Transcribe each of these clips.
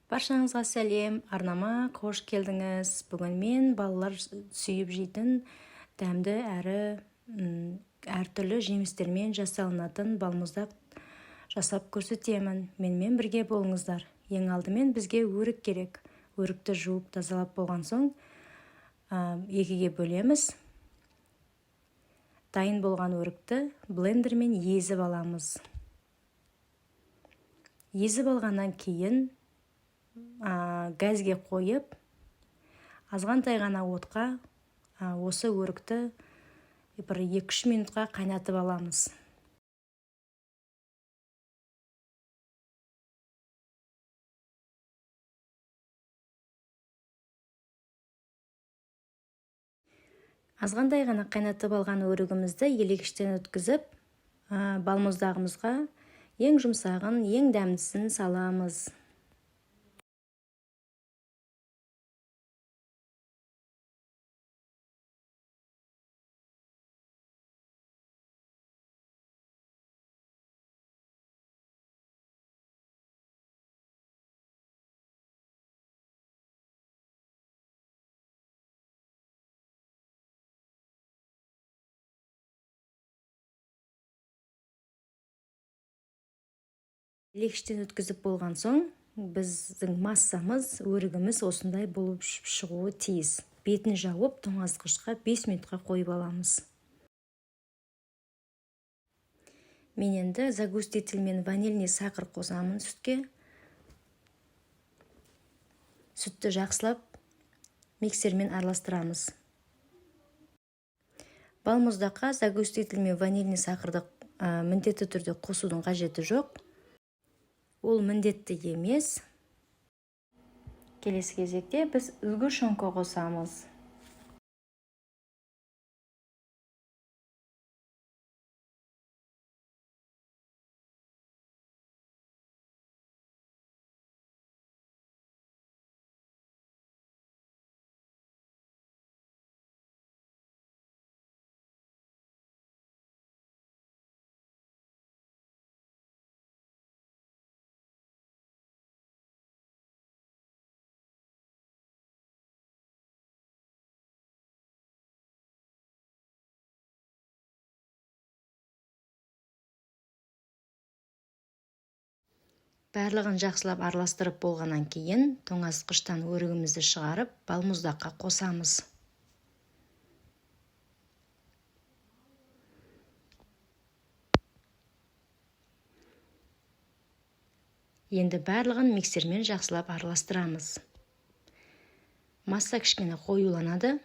Баршаңызға сәлем! Арнама қош келдіңіз. Бүгін мен балалар сүйіп жейтін дәмді әрі әртүрлі жемістермен жасалынатын балмұздақ жасап көрсетемін. Менімен бірге болыңыздар. Ең алдымен бізге өрік керек. Өрікті жуып тазалап болған соң екіге бөлеміз. Дайын болған өрікті блендермен езіп аламыз. Езіп алғаннан кейін газге қойып, азғантай ғана отқа осы өрікті бір 2-3 минутқа қайнатып аламыз. Азғантай ғана қайнатып алған өрігімізді елегіштен өткізіп, балмұздағымызға ең жұмсағын, ең дәмдісін саламыз. Елегіштен өткізіп болған соң біздің массамыз, өрігіміз осындай болып шығуы тиіс. Бетін жауып, тоңазытқышқа 5 минутқа қойып аламыз. Мен енді загуститель мен ванильный сахар қосамын сүтке. Сүтті жақсылап миксермен араластырамыз. Балмұздаққа загуститель мен ванильный сахарды міндетті түрде қосудың қажеті жоқ. Ол міндетті емес. Келесі кезекте біз сгущенка қосамыз. Барлығын жақсылап араластырып болғаннан кейін тоңазытқыштан өрігімізді шығарып, балмұздаққа қосамыз. Енді барлығын миксермен жақсылап араластырамыз. Масса кішкене қоюланады.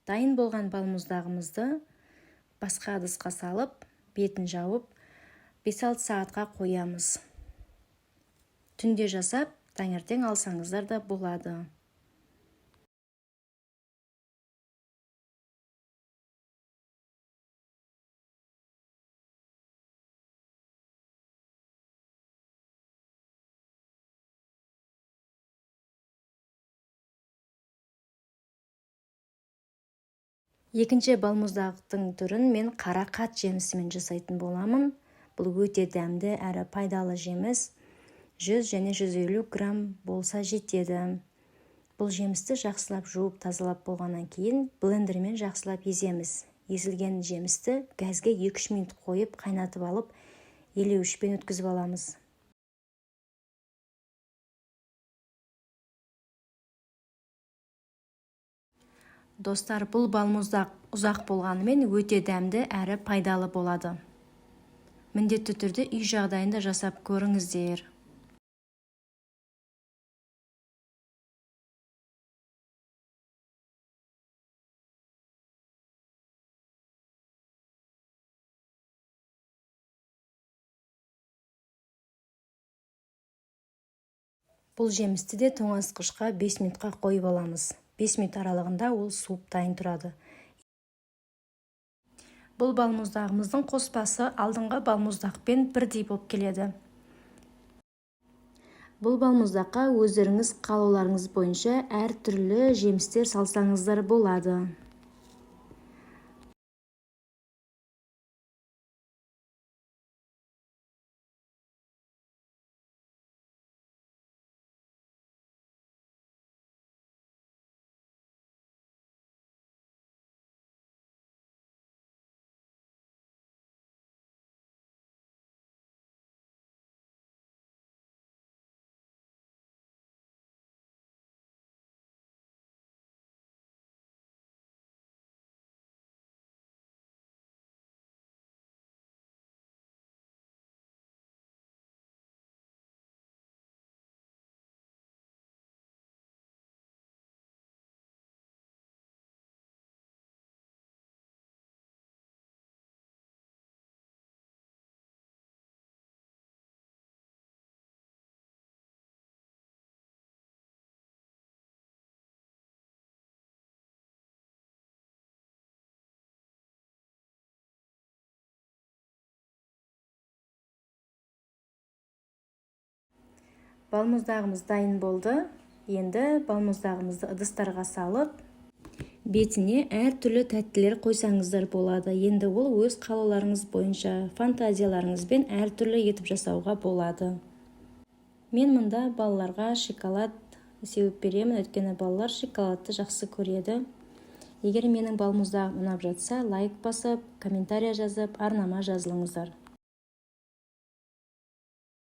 Дайын болған балмұздағымызды басқа ыдысқа салып, бетін жауып, 5-6 сағатқа қоямыз. Түнде жасап, таңертең алсаңыздар да болады. Екінші балмұздақтың түрін мен қарақат жемісімен жасайтын боламын. Бұл өте дәмді әрі пайдалы жеміс. 100 және 150 грамм болса жетеді. Бұл жемісті жақсылап жуып тазалап болғаннан кейін блендермен жақсылап еземіз. Езілген жемісті газге 2-3 минут қойып қайнатып алып, елеуішпен өткізіп аламыз. Достар, бұл балмұздақ ұзақ болғанымен өте дәмді әрі пайдалы болады. Міндетті түрде үй жағдайында жасап көріңіздер. Бұл жемісті де тоңазытқышқа 5 минутқа қойып аламыз. 5 минут аралығында ол суып дайын тұрады. Бұл балмұздағымыздың қоспасы алдыңғы балмұздақпен бірдей болып келеді. Бұл балмұздаққа өздеріңіз қалауларыңыз бойынша әртүрлі жемістер салсаңыздар болады. Балмұздағымыз дайын болды. Енді балмұздағымызды ыдыстарға салып, бетіне әртүрлі тәттілер қойсаңыздар болады. Енді ол өз қалауларыңыз бойынша, фантазияларыңызбен әртүрлі етіп жасауға болады. Мен мұнда балаларға шоколад сеуіп беремін, өйткені балалар шоколадты жақсы көреді. Егер менің балмұздағым ұнап жатса, лайк басып, комментария жазып, арнама жазылыңыздар.